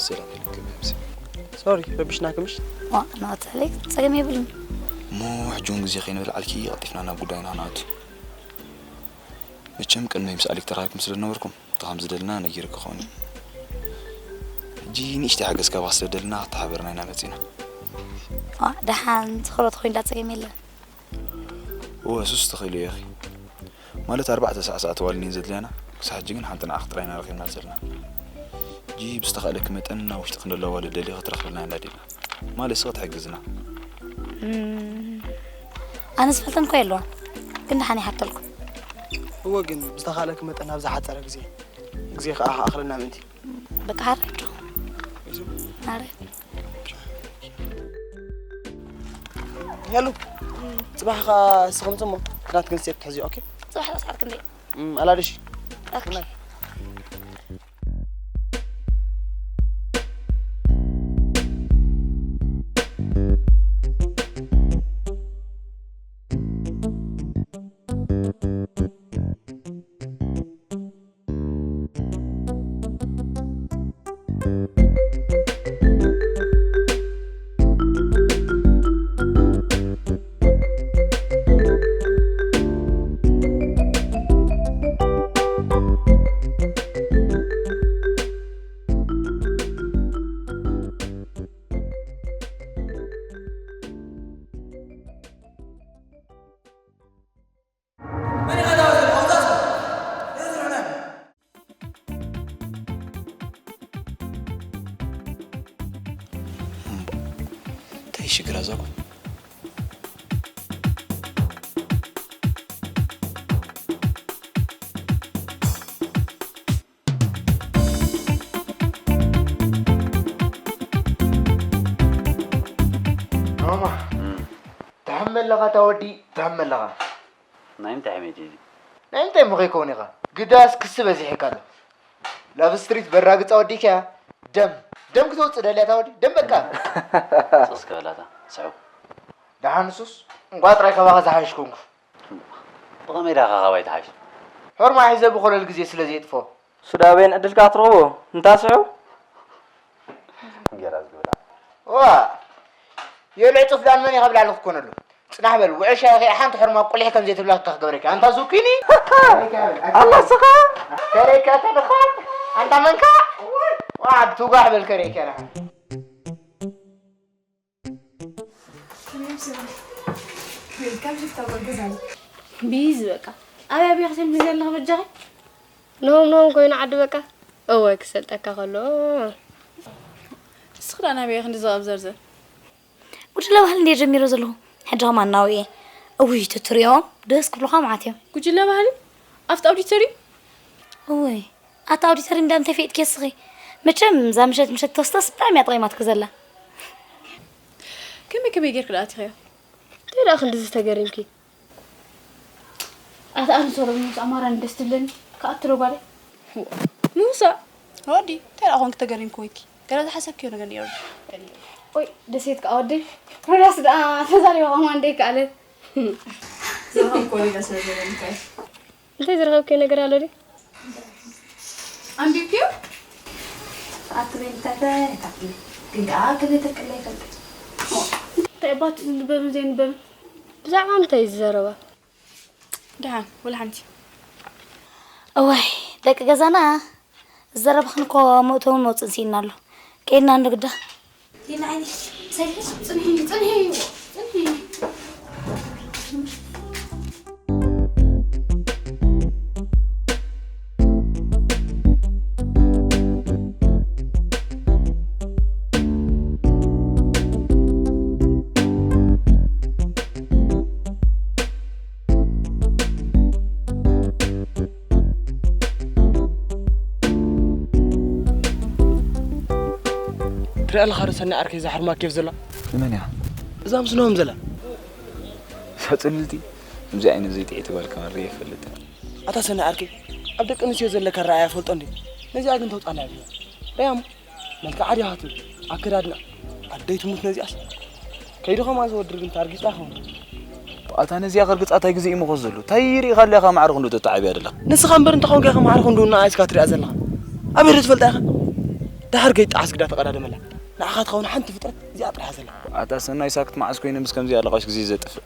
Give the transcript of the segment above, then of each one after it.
ሰላም ኢለኪ መምሲ። ሶሪ፣ ረቢሽናኪ ምሽ? ዋ፣ ናተለይ ጸገም የብልን። እሞ ሕጂ እውን ግዜ ከይንበልዓልኪ ቀልጢፍና ናብ ጉዳይና ንኣቱ። መቸም ቅድመይ ምስ ኣሌክ ተራኺብኩም ስለ ዝነበርኩም፣ እቲ ከም ዝደልና ነጊርኪ ክኸውን እዩ። ሕጂ ንእሽተይ ሓገዝ ካባኺ ስለ ዝደልና፣ ክተሓበርና ኢና መጺና። ዋ፣ ደሓን ትኽእሎ ተኾይኑ ዳ ጸገም የለን። እወ፣ እሱስ ትኽእሊ ኢኺ። ማለት፣ ኣርባዕተ ሳዕ ሰዓት ዋልኒን ዘድልያና፣ ክሳብ ሕጂ ግን ሓንቲ ንዓኺ ጥራይ ኢና ረኺብና ዘለና። ሕጂ ብዝተኻእለኪ መጠን ናብ ውሽጢ ክንደሎ ኣዋልድ ደሊኺ ክትረኽብልና ኢና ደሊና። ማለት፣ እስኺ ትሕግዝና። እም፣ ኣነ ዝፈልጠን እኮ የለዋን፣ ግን ደሓን ይሓተልኩ። እወ፣ ግን ብዝተኻእለኪ መጠን ኣብ ዝሓጸረ ግዜ፣ ግዜ ከኣ ክኣኽለና ምእንቲ። በቃ፣ ሓራይ ዶ? ሓራይ። ሄሎ፣ ጽባሕ ኸኣ እስኺ ምጽ እሞ፣ ክዳንኪ ግን ሴፍ ትሕዝዮ፣ ኦኬ? ጽባሕ ሰዓት ክንደይ? እም፣ ኣላደሽ። ኦኬ። እንታይ ሽግር ኣዛ ጓል? ማማ፣ እም። ትሕመ ኣለኻ፣ እታ ወዲ ትሕመ ኣለኻ። ናይ ምንታይ ሕሜት እዩ እዚ? ናይ ምንታይ እሞ ከይከውን ኢኻ? ግዳስ ክሲ በዚሕካ ኣሎ። ላቭ ስትሪት በራግጻ ወዲእካያ? ደም፣ ደም ክተውጽእ ደልያ እታ ወዲ? ደም በቃ። ጽቕስ ክበላታ፣ ስሕው። ደሓን ንሱስ፣ እንቋ ጥራይ ካባኻ ዝሓይሽ ኮንኩ። ብኸመይ ዳኻ ካባይ ትሓይሽ? ሆርማ ሒዘ ብኾለል ግዜ ስለ ዘየጥፎ። ሱዳቤን ዕድልካ ትረኽቦ፣ እንታ ስሕው። እንጌራ ዝግብላ። ዋ፣ የልዕጹፍ ዳን መን ኢኻ ብላዕሊ ክኮነሉ? ጽናሕ በል፣ ውዕል ሻሂ ከኣ ሓንቲ ሕርማ ቁሊሕ ከም ዘይትብላ ክገብረካ። ኣንታ ዙኪኒ! ኣላ ስኻ! ከረይካ ተንኻ! ኣንታ መንካ! ዋ፣ ትውጋሕ በል ከረይካ ንኻ። ቢዚ በቃ። ኣበይ ኣበይ ክትብል ዘለኻ በጃኺ? ኖም ኖም ኮይኑ ዓዲ በቃ። እወ ክሰልጠካ ከሎ። እስኺ ደኣ ናበይ ኢኺ ክንዲ ዘቐብዘርዘር? ጉጅለ ባህሊ እንድየ ጀሚረ ዘለኹ። ሕጂ ኸማን ናብኡ እየ። እውይ፣ ተትሪኦም ደስ ክብሉኻ መዓት እዮም። ጉጅለ ባህሊ? ኣብቲ ኣውዲቶርዩ? እውይ፣ ኣታ ኣውዲተር እንዳ እንታይ ፈይጥኪ እስኺ? መቸም እዛ ምሸት ምሸት ተስተስ ብጣዕሚ እያ ጠቒማትኪ ዘላ። ከመይ ከመይ ጌርኪ ደኣ ኣቲኽዮ? እንታይ ደኣ ክንድዚ ተገሪምኪ? ኣታ ኣነ ሶሎሞን ምስ ኣማራን ደስ ትብለኒ። ከኣቱ ዶ ጓለይ? ምውሳእ? ወዲ፣ እንታይ ደኣ ኮንኪ ተገሪምኪ ወይኪ? ገለ ዝሓሰብክዮ ነገር ነይሩ ዶ? ኦይ፣ ደሴት ከኣ ወደይ። ሮዳስ ደኣ ተዛሪባ ከማን ደይከኣለት። ዝረኸብክዎ ነገር ስለ ዘለኒ እኮ እየ። እንታይ ዝረኸብክዮ ነገር ኣሎ ድዩ? ኣንቢብክዮ? ኣቲ በይንታተ ኣይታትኒ። ግን ከኣ ክልተ ክለ ይፈልጥ። እንታይ ኣባቱ ዝንበብን ዘይንበብን? ብዛዕባ ምንታይ እዩ ዝዘረባ? ደሓን፣ ወላ ሓንቲ። እዋይ፣ ደቂ ገዛና፣ ዝዘረብኽን እኮ መእተውን መውፅእን ስኢንና ኣሎ። ከይድና እንዶ ግዳ። ሊና ዓይኒ፣ ሰይድሽ፣ ፅንሒ፣ ፅንሒ፣ ፅንሒ። ትሪኣ ኣለኻ ዶ ሰኒ ዓርከይ እዛ ሕርማ ኬፍ ዘላ? ንመን እያ? እዛ ምስ ኖሆም ዘላ። እዛ ጽልልቲ፣ ከምዚ ዓይነት ዘይጥዕይቲ ጓል ከማን ርእየ ኣይፈልጥን። ኣታ ሰኒ ዓርከይ፣ ኣብ ደቂ ኣንስትዮ ዘለካ ኣረኣእያ ፈልጦ እንድዩ። ነዚኣ ግን ተውጻና እያ። ርኣያ እሞ፣ መልክዓ ድያ ክትብል፣ ኣከዳድና፣ ኣደይ ትሙት ነዚኣስ። ከይዱ ከማን ዝወድር ግን ታርጊታ ይኸውን። ኣታ ነዚኣ ከርግጻ እንታይ ግዜ እዩ መኾስ ዘሎ? እንታይ ርኢኻ ኣለኻ ማዕረ ክንዱ ተተዓብያ ደለኻ? ንስኻ እምበር እንታይ ኮንካ ኢኻ ማዕረ ክንዱ ንኣ ኢስካ ትሪኣ ዘለኻ? ኣበይ ዶ ትፈልጣ ኢኻ? ዳርገይ ጣዕስ ግዳ ተቐዳደመላ። ንዓኻ ትኸውን ሓንቲ ፍጥረት እዚኣ ጥራሕ ዘላ። ኣታ ሰናይ ሳክት መዓስ ኮይነ ምስ ከምዚ ኣለቓሽ ግዜ ዘጥፍእ።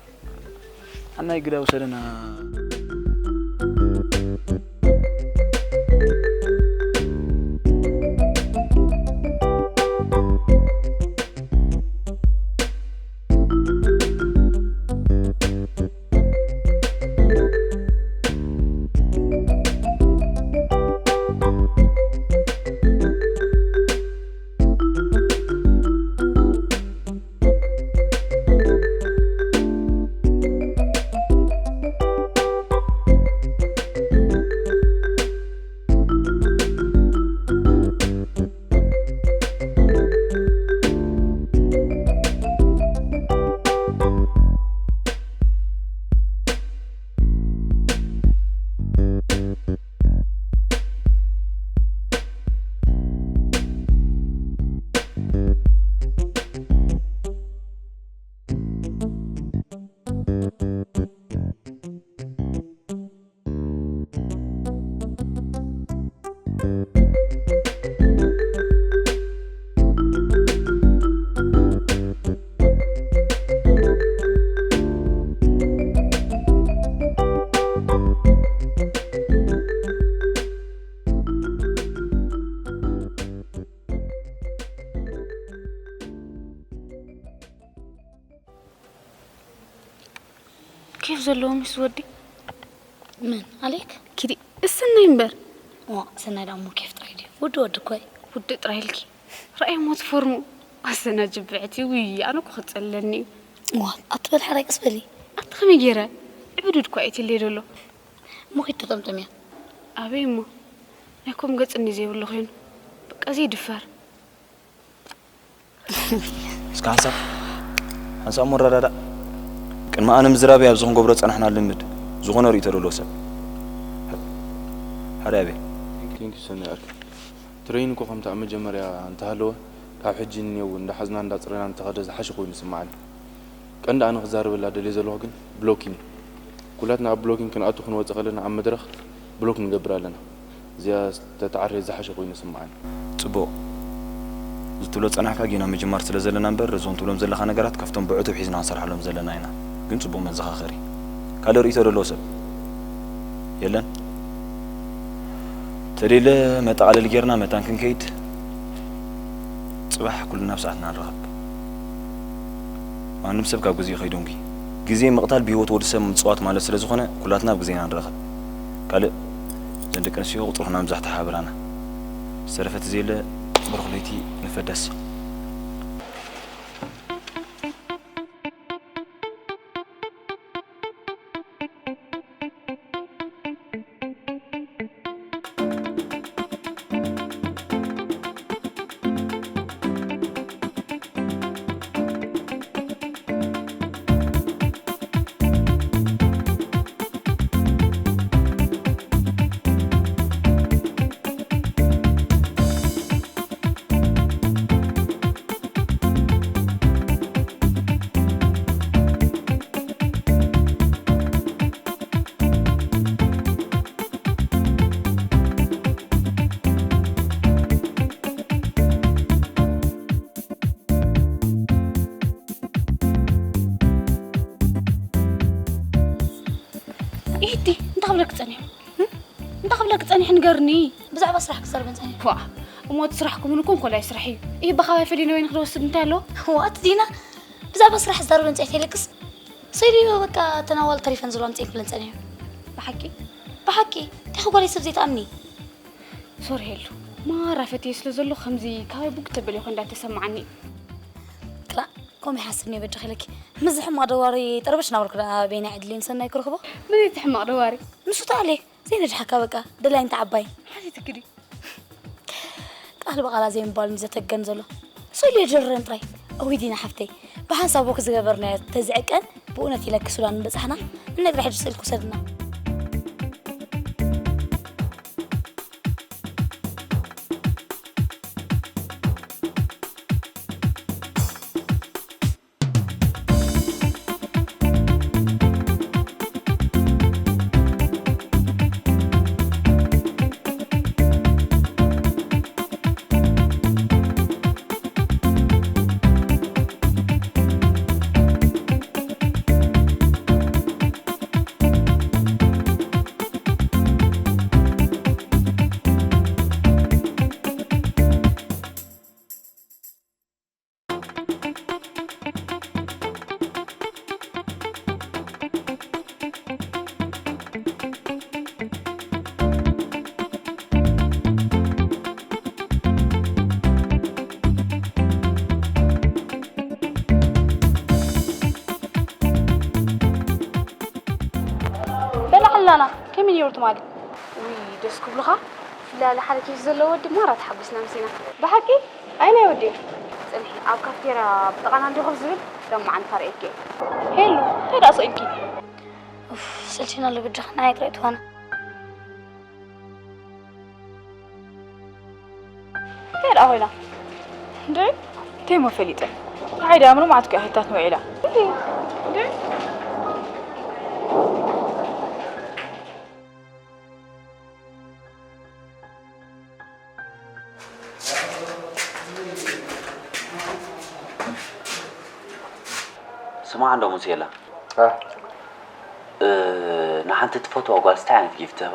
ኣናይ ግዳ ውሰደና። ኬፍ ዘለዎ ምስ ወዲ። መን? ኣሌክ? ኪዲ፣ እሰናይ እምበር። ዋ፣ ሰናይ ደኣ እሞ ኬፍ ጥራይ ድዩ? ውዲ ወዲ እኮ እዩ። ውዲ ጥራይ ኢልኪ። ረኣይ ሞት ፎርሙ። ኣሰና ጅብዕቲ፣ ውይ፣ ኣነ እኮ ክጸለኒ እዩ። ዋ፣ ኣትበል ሓራይ ቀስ በሊ። ኣቲ ከመይ ገይረ? ዕብዱድ እኮ ኣይትለይ ደሎ። እሞ ኪድ ተጠምጠምያ። ኣበይ እሞ? ናይ ኮም ገጽ እንዲ ዘይብሉ ኮይኑ። በቃ ዘይድፈር። እስከ ሓንሳብ፣ ሓንሳብ እሞ ረዳዳእ። ቅድሚ ኣነ ምዝራብ ኣብዚ ክንገብሮ ዝጸናሕና ልምድ። ዝኾነ ርእይቶ ዘለዎ ሰብ። ሓደ ኣቤል። ቴንክ ዩ ሰናይ ኣርኪ። ትሬን እኮ ከምቲ ኣብ መጀመርያ እንተሃለወ፣ ካብ ሕጂ እኒአው እንዳሓዝና እንዳጽረና እንተኸደ ዝሓሸ ኮይኑ ይስምዓኒ። ቀንዲ ኣነ ክዛረበላ ደልየ ዘለኹ ግን ብሎኪን እዩ። ኩላትና ኣብ ብሎኪን ክንኣቱ ክንወጽእ ከለና ኣብ መድረኽ ብሎክ ንገብር ኣለና። እዚኣ ተተዓርየ ዝሓሸ ኮይኑ ይስምዓኒ። ጽቡቕ። እዚ ትብሎ ጸናሕካ ጌና ምጅማር ስለ ዘለና እምበር፣ እዞም ትብሎም ዘለኻ ነገራት ካብቶም ብዕቱብ ሒዝና ክንሰርሓሎም ዘለና ኢና። ግን ጽቡቕ መዘኻኸሪ። ካልእ ርእይቶ ደለዎ ሰብ? የለን? ተደለ መጠቓለሊ ጌርና መታን ክንከይድ፣ ጽባሕ ኩልና ኣብ ሰዓትና ንራኸብ። ማንም ሰብ ካብ ግዜኡ ከይደንጉ። ግዜ ምቕታል ብህይወት ወዲ ሰብ ምጽዋት ማለት ስለ ዝኾነ፣ ኩላትና ኣብ ግዜና ንራኸብ። ካልእ፣ እዘን ደቂ ኣንስትዮ ቁጽሪ ክና ምብዛሕ ተሓባብራና። ዝተረፈ እቲ ዘየለ ብሩኽ ለይቲ ንፈደስ። ኢቲ፣ እንታይ ክብለኪ ጸኒሑ? እም? እንታይ ክብለኪ ጸኒሑ ንገርኒ? ብዛዕባ ስራሕ ክዛረበን ጸኒሑ። ኳ፣ እሞ እቲ ስራሕኩም እኮ እንኮላይ ስራሕ እዩ። ይህ ብኻባይ ፈሊና ወይን ክወስድ እንታይ ኣለዎ? ዋት ዲና፣ ብዛዕባ ስራሕ ዝዛረበን ጸኒሑ ኢለክስ? ሰይድዮ በቃ ተናዋል ተሪፈን ዝብሎም ጸኒሑ ክብለን ጸኒሑ። ብሓቂ? ብሓቂ፣ እንታይ ጓለይ ሰብ ዘይትኣምኒ? ሶሪ ሄሉ፣ ማራ ፈትየ ስለ ዘሎ ከምዚ ካባይ ቡግ ተበል ይኾን እንዳተሰማዓኒ። ክላ፣ ከምኡ ይሓስብ እየ በጃኺ ኢለኪ። ምስዚ ሕማቕ ደዋሪ ጠርበሽ ናበልኩ ደኣ በየናይ ዕድለይን ሰናይ ክረኽቦ? መን እቲ ሕማቕ ደዋሪ? ንሱ ተኣልየ፣ ዘይነጅሓካ በቃ፣ ደላይ እንተ ዓባይ። ሓቲትኪ ድዩ? ቃል ብቓላ ዘይምባሉ እዩ ዘተገን ዘሎ። ስእሉ የጀርረን ጥራይ። እውይ ዲና ሓፍተይ፣ ብሓንሳብ ወክ ዝገበርናዮ ተዝዕቀን፣ ብእውነት ኢለኪ ሱዳን ምበጻሕና፣ ንነግሪ ሕጂ ስእልኪ ውሰድና። ትማሊ። ውይ፣ ደስ ክብሉኻ። ፍላለ ሓደ ኬፍ ዘለዎ ወዲ ማራ ተሓጒስና መሲና። ብሓቂ? ኣይ ናይ ወዲ እዩ። ጽንሒ፣ ኣብ ካፍቴርያ ብጥቓና እንዲኹም ዝብል ለማዓንቲ ከርእየኪ እየ። ሄሉ፣ እንታይ ደኣ ስቕ ኢልኪ? ኡፍ፣ ሰልቺና ኣሎ ብድኻ፣ ንዓይ ጥራይ ትኾነ። እንታይ ደኣ ኮይና? እንዴ? እንታይ እሞ ፈሊጠ? ንዓይ ደኣ ምንም ኣትኪ ኣሂታት ንውዒላ። እንዴ? እንዴ? ስማዕ እንዶ ሙሴላ። እ፣ ንሓንቲ ትፈትዋ ጓል እንታይ ዓይነት ጊፍት ትህባ?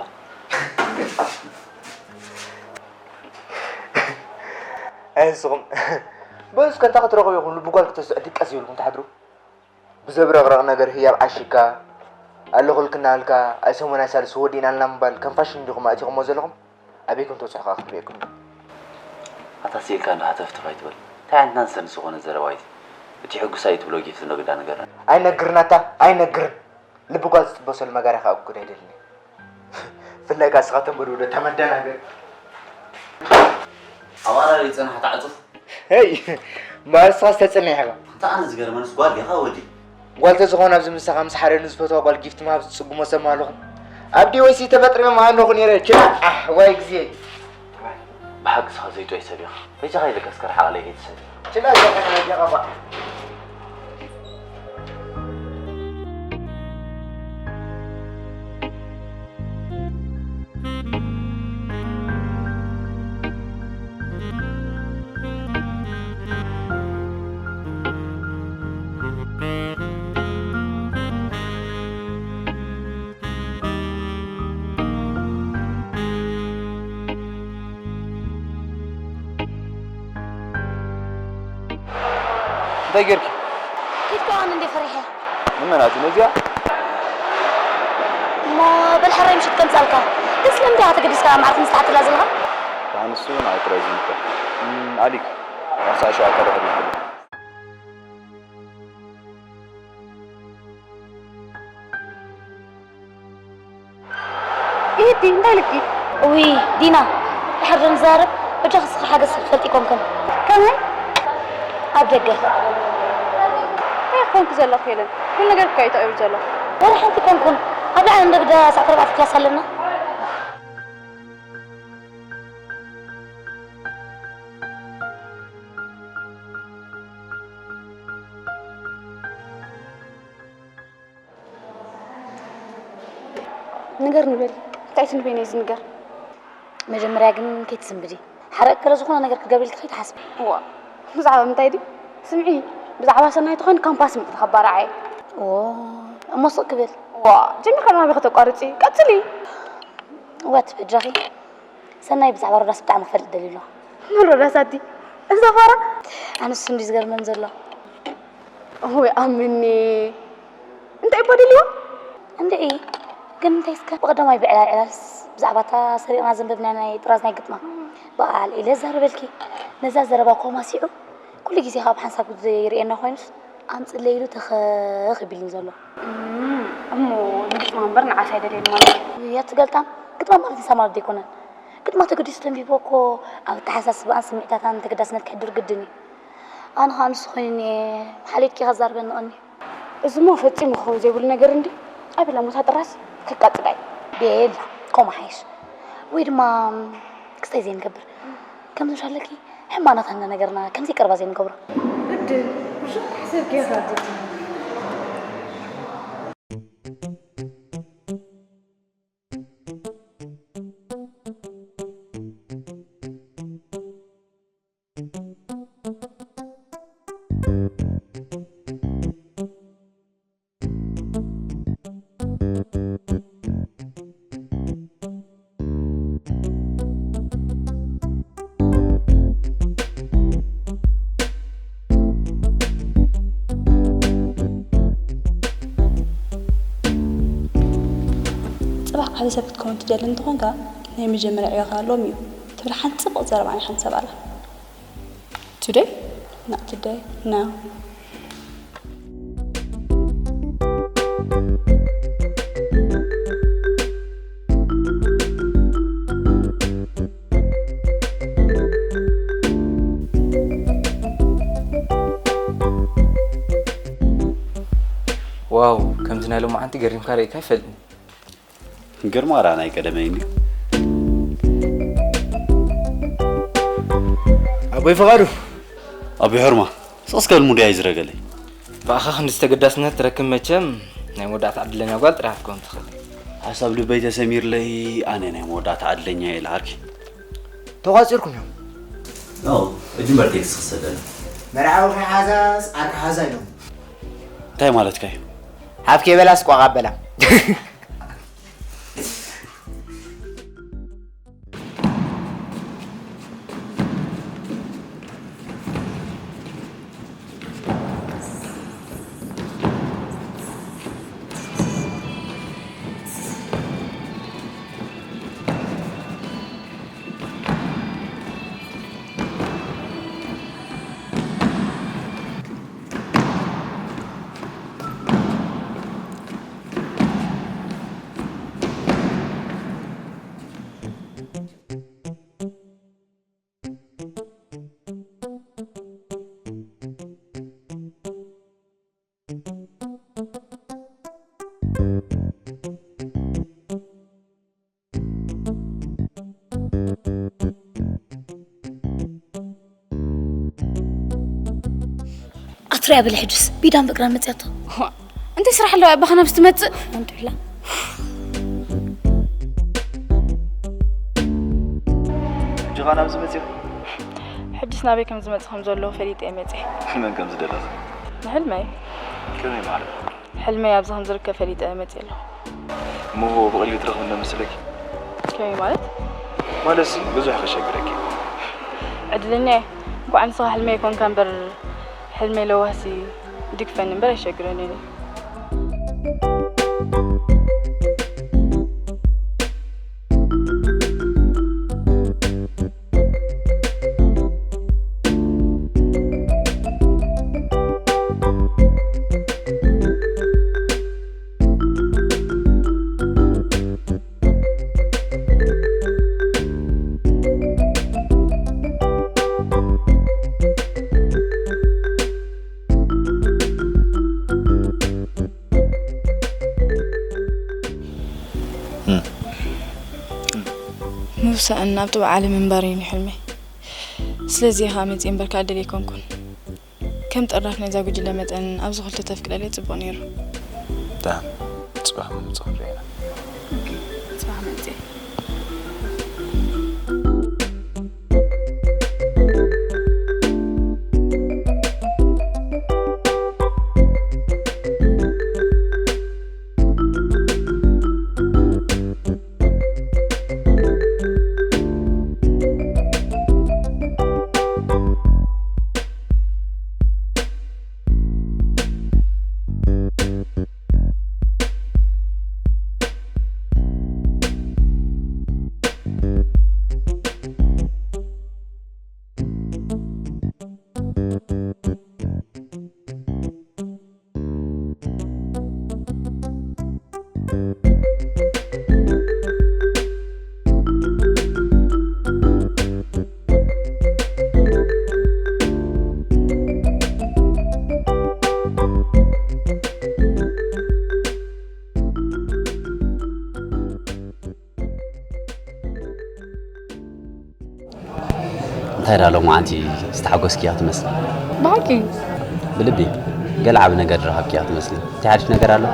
ኣይ ንስኹም። በሉ እስከ እንታይ ክትረኽቡ ኢኹም? ልቢ ጓል ክተስዑ ድቀስ ይብልኩም ትሓድሩ። ብዘብረቕረቕ ነገር ህያብ ዓሺካ፣ ኣለኹልክና ኢልካ፣ ኣይ ሰሙን ኣይ ሳልስ ወዲእናልና ምባል ከም ፋሽን ዲኹም ኣእቲኹምዎ ዘለኹም? ኣበይ ከም ተብጽሑ ከኣ ክሕብየኩም እዩ። ኣታ ስኢልካ እንዶ ሃተፍተፍ ኣይትበል። እንታይ ዓይነት ናንሰንስ ዝኾነ ዘረባ እዩ እቲ? እቲ ሕጉስ ኣዩ ትብሎ ጊፍት እንዶ ግዳ ንገረና። ኣይነግርን ኣታ፣ ኣይነግርን። ልቢ ጓል ዝጥበሰሉ መጋርያ ከኣ ክጉድ ኣይደልን እየ። ብፍላይ ከኣ ንስኻቶም በድውዶ እታ መደናገር። ኣዋራሪ ጽናሕ ተዓጹፍ። ሄይ፣ እምበኣር ንስኻስ ተጽንሕ ኢኻ። ኣንታ ኣነ ዝገርመንስ ጓል ዲኻ ወዲ? ጓል ተዝኸውን ኣብዚ ምሳኻ ምስ ሓደ ንዝፈትዋ ጓል ጊፍት ምሃብ ዝጽግሞ ሰብ ምሃለኹም። ኣብ ዲወይሲ ተፈጥረ ምሃለኹ ነይረ። ችላ፣ ኣሕ፣ ዋይ ግዜ። ብሓቂ ንስኻ ዘይጥዑይ ሰብ ኢኻ። በጃኻ ኢለካስ ከርሓቐለይ ከይትሰድድ። ችላ፣ ችላ፣ ችላ፣ ችላ። እንታይ ጌርኪ? ኪድ ከዋን እንዴ ፈሪሐ። ንመን ኣቲ ነዚኣ? እሞ በል ሕራይ ምሽት ከምጻልካ። ደስ ለምዳ ተገዲስካ ማዕርፍ ምስ ትሓትላ ዘለኻ? ኣንሱ ንዓይ ጥራይ ዝምልከት። እም፣ ኣሊክ፣ ኣርሳ ሸውዓተ ዶ ኸዲንኩ? ኢሂዲ፣ እንታይ ኢልኪ? እውይ፣ ዲና፣ ድሓር ዶ ንዛረብ? በጃኺ እስኺ ሓገዝ ክትፈልጢ ኣይኮንክን። ከመይ? ኣብ ደገ። እንታይ ኮንኪ ዘለኺ ሄለን? ኩሉ ነገር እኮ እዩ ተቐይሩ ዘሎ። ወላ ሓንቲ ኣይኮንኩን። ኣብ ላዕሊ እንዶ ግዳ ሰዓት ኣርባዕተ ክላስ ኣለና። ንገርኒ በሊ፣ እንታይ ትንበይኒ እዚ ንገር። መጀመርያ ግን ከይትስንብዲ። ሓረቅ ገለ ዝኾነ ነገር ክገብረልኪ ከይትሓስቢ። እዋ፣ ብዛዕባ ምንታይ ድዩ? ስምዒ፣ ብዛዕባ ሰናይ ተኾይኑ ካምፓስ ምእንቲ ከባርዓ እየ። ኦ፣ እሞ ስቕ ክብል። እዋ፣ ጀሚርካ ናበይ ከተቋርጺ? ቀጽሊ። እዋ፣ ትበጃኺ። ሰናይ ብዛዕባ ሮዳስ ብጣዕሚ ክፈልጥ ደልዩ ኣሎ። መን ሮዳስ ኣቲ? እዛ ፋራ? ኣነስ እንዲ ዝገርመን ዘሎ። ወይ ኣምኒ። እንታይ እባ ደልይዋ? እንድዒ፣ ግን እንታይ እስከ ብቐዳማይ ብዕላል ዕላልስ ብዛዕባ እታ ሰሪቕና ዘንበብናያ ናይ ጥራዝ ናይ ግጥማ ብኣልዒለ ዛረበልኪ። ነዛ ዘረባ እኮ ማሲዑ ኩሉ ግዜ ካብ ሓንሳብ ግዜ ይርእየና ኮይኑስ ኣምጽለይ ኢሉ ተኸኽ ይብልኒ ዘሎ። እም፣ እሞ ንግጥማ እምበር ንዓስ ኣይደልየን ማለት እዩ። ውይ፣ ኣቲ ገልጣም፣ ግጥማ ማለት ንሳ ማለት ዘይኮነን። ግጥማ ተገዲሱ ተንቢብዎ እኮ ኣብ ኣተሓሳስባኣን ስምዒታታን ተገዳስነት ከሕድር ግድን እዩ። ኣነ ኸኣ ንሱ ኮይኑኒ እየ፣ ሓልዮትኪ ከዛርበኒ ቀንዩ። እዚሞ ፈጺሙ ክኸውን ዘይብሉ ነገር እንድዩ። ኣቤላ፣ ሞታ ጥራስ ከቃጽላ እዩ። ቤላ፣ ከምኡ ሓይሽ። ወይ ድማ ክስታይ ዘይንገብር። ከምዚ ምሽ ኣለኪ፣ ሕማቕ ናትና ነገርና ከምዚ ቀረባ ዘይንገብሮ። ግድን፣ ብዙሕ ተሓሲብኪ ኢኺ ኣዴቲ። ጽባሕ ዓቢ ሰብ ክትከውን ትደሊ እንተኾንካ፣ ናይ መጀመርያ ዕዮኻ ሎሚ እዩ ትብል ሓንቲ ጽብቕቲ ዘረባ ናይ ሓንቲ ሰብ ኣላ። Today? Not today. No. ዋው፣ ከምዚ ናይ ሎማዓንቲ ገሪምካ ርኢካ ኣይፈልጥን። ግርማ ራ ናይ ቀደመይ እንዲ። ኣቦይ ፍቓዱ። ኣቦይ ሕርማ፣ ስቕ እስከ ብል ሙድያ እዩ ዝረገለይ። ብኣኻ ክንዲ ዝተገዳስነት ትረክብ መቸም ናይ መወዳእታ ዕድለኛ ጓል ጥራሕ ክትከውን ትኽእል። ሓሳብ ልበይ ተሰሚርለይ፣ ኣነ ናይ መወዳእታ ዕድለኛ እየ ኢልሃርኪ። ተቋጺርኩም እዮም። ኖ፣ እጅምበር ቴክስት ክሰደለ። መርዓዊ ከይሓዛስ ዓርኪ ሓዛ ኢሎም። እንታይ ማለትካ እዩ? ሓፍ ከይበላስ ቋቕ ኣበላ። ኣትሪያ በለ ሕጅስ ቢዳን ፍቅራን መፅያቶ። እንታይ ስራሕ ኣለዋ ኣባኻ ናብዚ ትመፅእ? ኣንጥዕላ። ሕጂ ኸኣ ናብዚ መፂኹ? ሕጅስ ናበይ ከም ዝመፅእ ከም ዘለኹ ፈሊጠ እየ መፅየ። ንመን ከም ዝደለኺ? ንሕልመይ። ከመይ ማለት? ሕልመይ ኣብዚ ከም ዝርከብ ፈሊጠ መፅየ ኣለኹ። እሞ ብቐሊሉ ትረኽብኒ ዶ መሰለኪ? ከመይ ማለት? ማለትሲ ብዙሕ ከሸግረኪ። ዕድለኛ እየ። እንኳዕ ንስኻ ሕልመይ ይኮንካ እምበር ሕልመይ ለዋህሲ ይድግፈኒ እምበር ኣይሸግረንን እዩ። ምውሳእን ኣብ ጥቡዕ ዓለም ምንባር እዩ ሕልመይ። ስለዚ እየ ከዓ መፅየ እምበር ከዓ ደልየ ኣይኮንኩን። ከም ጠራፍ ናይዛ ጉጅለ መጠን ኣብዚ ክልተ ተፍቅደለይ ፅቡቕ ነይሩ። ደሓን፣ ፅባሕ ምምፅእ ክንሪኦ ኢና። ኦኬ፣ ፅባሕ መፅየ። እንታይ ደኣ ሎማዓንቲ ዝተሓጎስኪ እያ ትመስሊ? ብሓቂ? ብልቢ። ገለ ዓቢ ነገር ዝረኸብኪ እያ ትመስሊ። እንታይ ሓድሽ ነገር ኣሎ?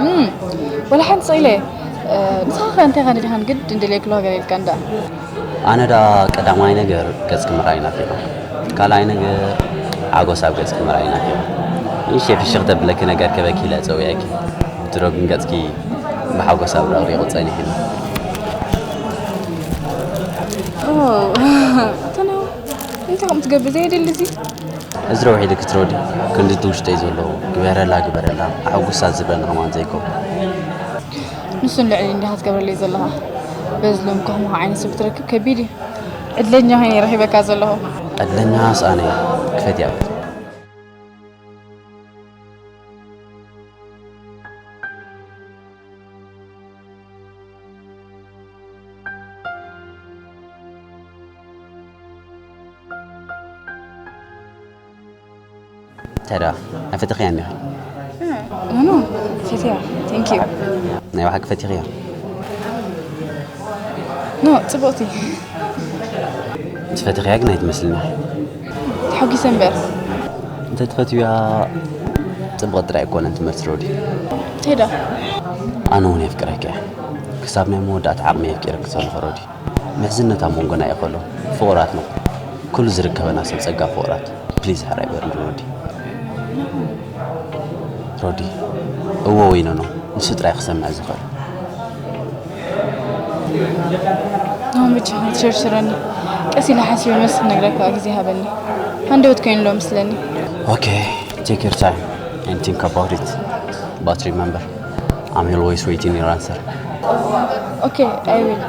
እም፣ ወላ ሓንቲ ስቕ ኢለ። እ፣ ንስኻ ኸ እንታይ ኸ ነዲኻን ግድ እንደልየ ክልሆ ገለ ኢልካ እንዳ? ኣነ ደኣ ቀዳማይ ነገር ገጽኪ ምርኣይ ናፊቐ። ካልኣይ ነገር ሓጎስ ኣብ ገጽኪ ምርኣይ ናፊቐ። ንእሽተይ ፍሽኽ ተብለኪ ነገር ከበኪ ኢለ ጸዊዐኪ። ድሮ ግን ገጽኪ ብሓጎስ ኣብረቕሪቑ ጸኒሕኒ። ኦ፣ ተነው። እንታይ ከምኡ ትገብር ዘየድሊ እዚ? እዚ ረውሒ ኢልኪ ትረዲ፣ ክንዲ እቲ ውሽጠይ ዘሎ ግበረላ፣ ግበረላ፣ ኣሕጉሳ ዝብለኒ ከማን ዘይኮ። ንሱ ንልዕሊ እንዲኻ ትገብረለይ ዘለኻ። በዚ ሎም ከኽምኻ ዓይነት ሰብ ክትረክብ ከቢድ እዩ። ዕድለኛ ኮይነ ረኺበካ ዘለኹ። ዕድለኛ ስኣነ ክፈት ያበት። እንታይ ደኣ፣ ኣይፈተኽያን ዲኻ? እም፣ ኖ፣ ኖ፣ ፈትያ። Thank you። ናይ ብሓቂ ፈቲኽያ? ኖ፣ ጽቡቕቲ። ትፈትኽያ ግን ኣይትመስልን ኢኻ። ተሓጒሰ እምበር። እንተ ትፈትያ ጽቡቕ ጥራይ ኣይኮነን ትምህርቲ ሮዲ። እንታይ ደኣ? ኣነ እውን የፍቅረካ እየ። ክሳብ ናይ መወዳእታ ዓቕሚ የፍቂረኪ ዘለኹ ሮዲ። ምሕዝነት ኣብ መንጎና ይኸሎ። ፍቑራት ነው። ኩሉ ዝርከበና ሰብ ጸጋ ፍቑራት። ፕሊዝ፣ ሕራይ በል ሮዲ። ሮዲ፣ እዎ ወይ ኖኖ፣ ንሱ ጥራይ ክሰምዕ ዝኽእል። ኖ፣ ብቻ ትሸርሽረኒ። ቀስ ኢለ ሓሲበ መልስ ክነግረካ ግዜ ሃበኒ። ሃንደበት ኮይኑ ኣሎ መስለኒ። Okay, take your time and think about it. But remember, I'm always waiting your answer. Okay, I will.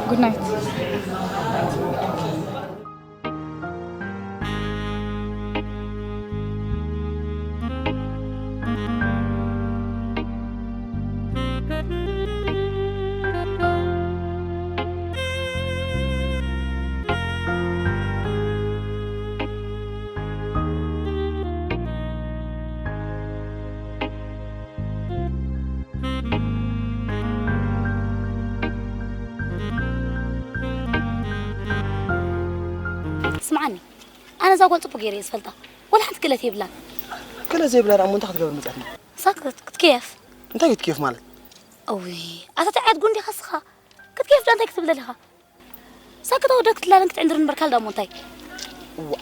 Good night. ስምዓኒ፣ ኣነ እዛ ጓል ጽቡቕ ገይረ እየ ዝፈልጣ። ወላ ሓንቲ ክእለት የብላን። ክእለት ዘይብላ ደኣ እሞ እንታይ ክትገብር መጻትና? ንሳ ክት-፣ ክትክየፍ። እንታይ ክትክየፍ ማለት? እውይ፣ ኣታ ተዓያት ጉንዲ ኢኻ እስኻ። ክትክየፍ ደኣ እንታይ ክትብል ደሊኻ? ሳክት ወደ ክትላለን ክትዕንድርን በርካል ዳሞ እንታይ? እዋ።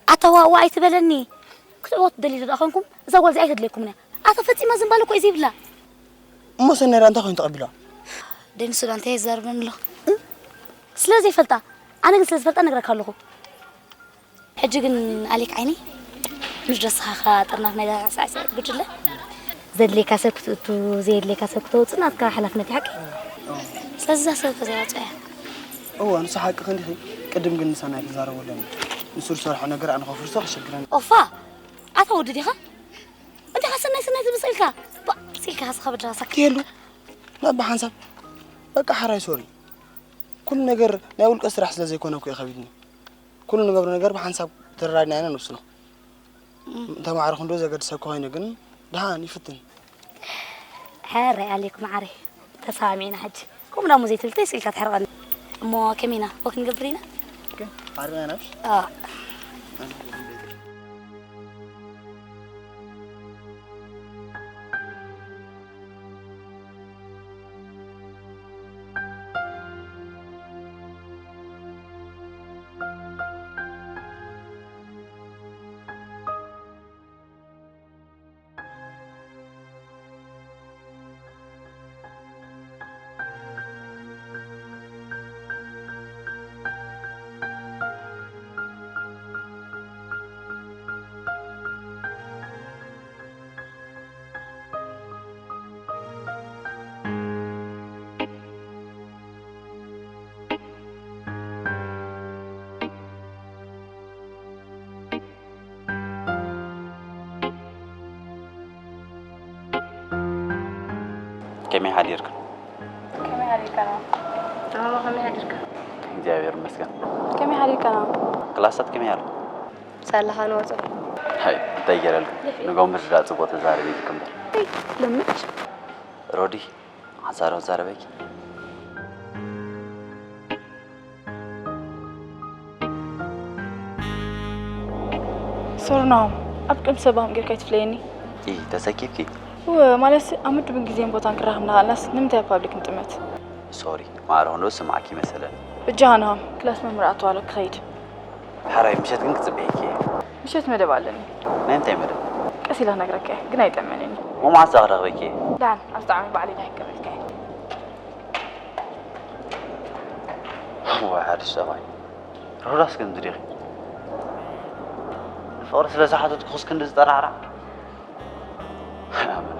ኣታ ዋእ ዋእ ኣይትበለኒ። ክትዕወት ትደልዩ ዶ ደኣ ኾንኩም፣ እዛ ጓል እዚኣ ኣይተድልየኩምን እያ። ኣታ ፈጺማ ዝንባለ እኮ እዩ ዘይብላ። እሞ ሰናይ ደኣ እንታይ ኮይኑ ተቐቢልዋ? ደኒሱ ዶ እንታይ ይዛረበኒ ኣሎ? እ? ስለ ዘይፈልጣ፣ ኣነ ግን ስለ ዝፈልጣ እነግረካ ኣለኹ። ሕጂ ግን ኣሌክ ዓይኒ፣ ምሽ ደስኻ ኸኣ ጥርናፍ ናይዛ ሳዕሳዕ ጉጅለ። ዘድልየካ ሰብ ክትእቱ፣ ዘየድልየካ ሰብ ክተውጽእ ናትካ ሓላፍነት እዩ፣ ሓቂ? ስለዚ እዛ ሰብ ከ ዘይኣውጽኣ እያ። እወ፣ ንሱ ሓቅኺ እንዲኺ። ቅድም ግን ንሰናይ ክንዛረቡ ኣለና። ንሱ ዝሰርሖ ነገር ኣነ ከፍርሶ ከሸግረኒ። ኦፋ! ኣታ ወዲ ዲኻ? እንታይ ኸ ሰናይ ሰናይ ትብል ስኢልካ? ባእ! ስኢልካ ኸስኻ ብድኻ ሳክት። የሉ። ናብ ብሓንሳብ። በቃ ሓራይ ሶሪ። ኩሉ ነገር ናይ ውልቀ ስራሕ ስለ ዘይኮነ እኮ እዩ ከቢድኒ። ኩሉ ንገብሮ ነገር ብሓንሳብ ተረዳድና ኢና ንውስኖ። ተማዕረ ክንዶ ዘገድሰካ ኮይኑ ግን ደሓን ይፍትን። ሕራይ ኣሌክ መዓረይ፣ ተሰማሚዕና ሕጂ። ከምኡ ዳሞ ዘይትብል ተይ ስኢልካ ትሕርቐኒ። እሞ ከመይ ኢና? ወክ ክንገብር ኢና? ኦኬ፣ ዓርብና ኢና ምሽ? ኣዎ። ከመይ ሓዲርካ? ከመይ ሓዲርካ ነው? ማማ ከመይ ሓዲርካ? እግዚኣብሔር ይመስገን። ከመይ ሓዲርካ ነው? ክላሳት ከመይ ኣሎ? ሳላኻ ንወጾ። ሃይ፣ እንታይ ገይረልኩም? ንጎምር ዝዳ ጽቡቕ ተዛረቢ ኢልኩም እምበር። ለምጭ። ሮዲ፣ ሓንሳብ ዶ ክዛረበኪ? ሶሪ ናሆም፣ ኣብ ቅድሚ ሰብ ኣም ጌርካ ኣይትፍለየኒ። ኢ፣ ተሰኪፍኪ? እወ፣ ማለት ኣብ ምድብን ግዜን ቦታን ክራኸብ እናኸኣልናስ ንምንታይ ኣብ ፓብሊክ ንጥመት? ሶሪ፣ ማዕረ ክንዶ ስምዓኪ መሰለኒ። ብጃኻ ናሆም፣ ክላስ መምህር ኣተዋሎ ክኸይድ። ሕራይ ምሸት ግን ክጽበየኪ እየ። ምሸት መደብ ኣለኒ። ናይ እንታይ መደብ? ቀስ ኢለ ክነግረካ እየ፣ ግን ኣይጠመንን እዩ። እሞ መዓስ ክረኽበኪ እየ? ደሓን፣ ኣብ ዝጠዓመ ባዕለይ ናይ ክቀበልካ እየ። እዋይ፣ ሓድሽ ሰብኣይ። ሮዳስ ከምዚ ዲኺ? ንፍቕሪ ስለ ዝሓተትኩኽስ ክንዲ ዝጠራዕራዕ? ኣመነ።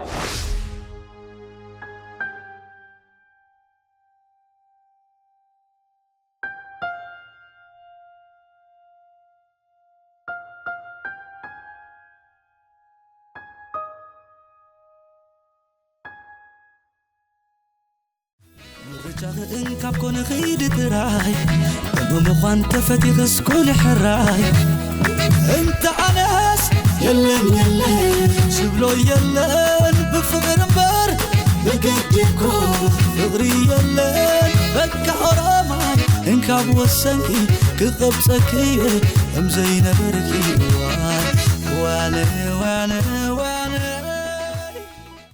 ምርጫኺ እንካብ ኮነ ኺዲ ጥራይ፣ እሞ ምዃን ተፈቲኽስ ኩኒ ሕራይ። እንተ ኣነስ የለን የለን ዝብሎ ዶ የለን ብፍቕሪ እምበር ብግዲ እኮ ፍቕሪ የለን። በቃ ኦሮማይ እንካብ ወሰንኪ ክቐብጸኪ እየ እምዘይነበርኪ ዋነ ዋነ